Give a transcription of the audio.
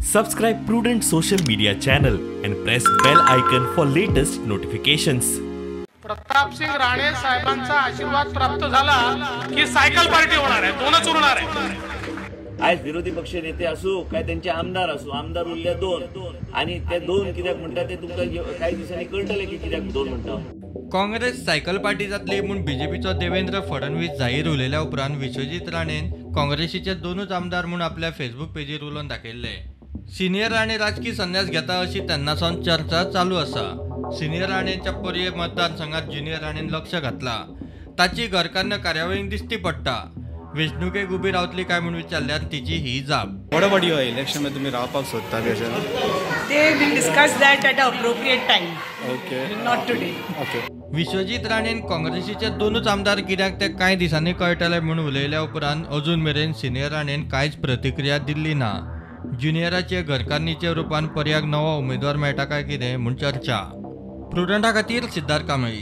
Subscribe Prudent social media channel and press bell icon for latest notifications. Pratapsingh Rane साहेबांचा आशीर्वाद प्राप्त झाला की cycle party होणार आहे, दोनच उरणार आहे. आयज विरोधी पक्ष नेते असू काय त्यांचे आमदार असू, आमदार उरले दोन आणि ते दोन कित्याक म्हणटा ते तुमकां कांय दिसांनी कळटलें की कित्याक दोन म्हणटा. काँग्रेस सायकल पार्टी जातली म्हूण बीजेपीचो देवेंद्र फडणवीस जाहीर उलयल्या उपरांत विश्वजीत राणेन काँग्रेसीचे दोनूच आमदार म्हूण आपल्या फेसबूक पेजीर उलोवन दाखयल्ले. सिनियर राणे राजकी संन्यास घेता अशी तेन्नासावन चर्चा चालू आसा. सिनियर राणेच्या पर्ये मतदारसंघात ज्युनियर राणेन लक्ष घातला. ताची घरकान्न कार्यावळींक दिश्टी पडटा. वेंचणुकेक उबी रावतली काय म्हूण विचारल्यार तिची ही जाप. What about your election में तुमी रावपाक सोदता बी अशें? They will discuss that at appropriate time. Okay. Not today. Okay. Vishwajit राणेन काँग्रेसीचे दोनूच आमदार कित्याक ते कांय दिसांनी कळटले म्हूण उलयल्या उपरांत अजून मेरेन सिनियर राणेन कांयच प्रतिक्रिया दिल्ली ना. ज्युनियराचे घरकान्नीच्या रुपान पर्याक नवो उमेदवार मेळटा काय कितें म्हूण चर्चा. प्रुडंटा खातीर सिद्धार्थ कांबळी.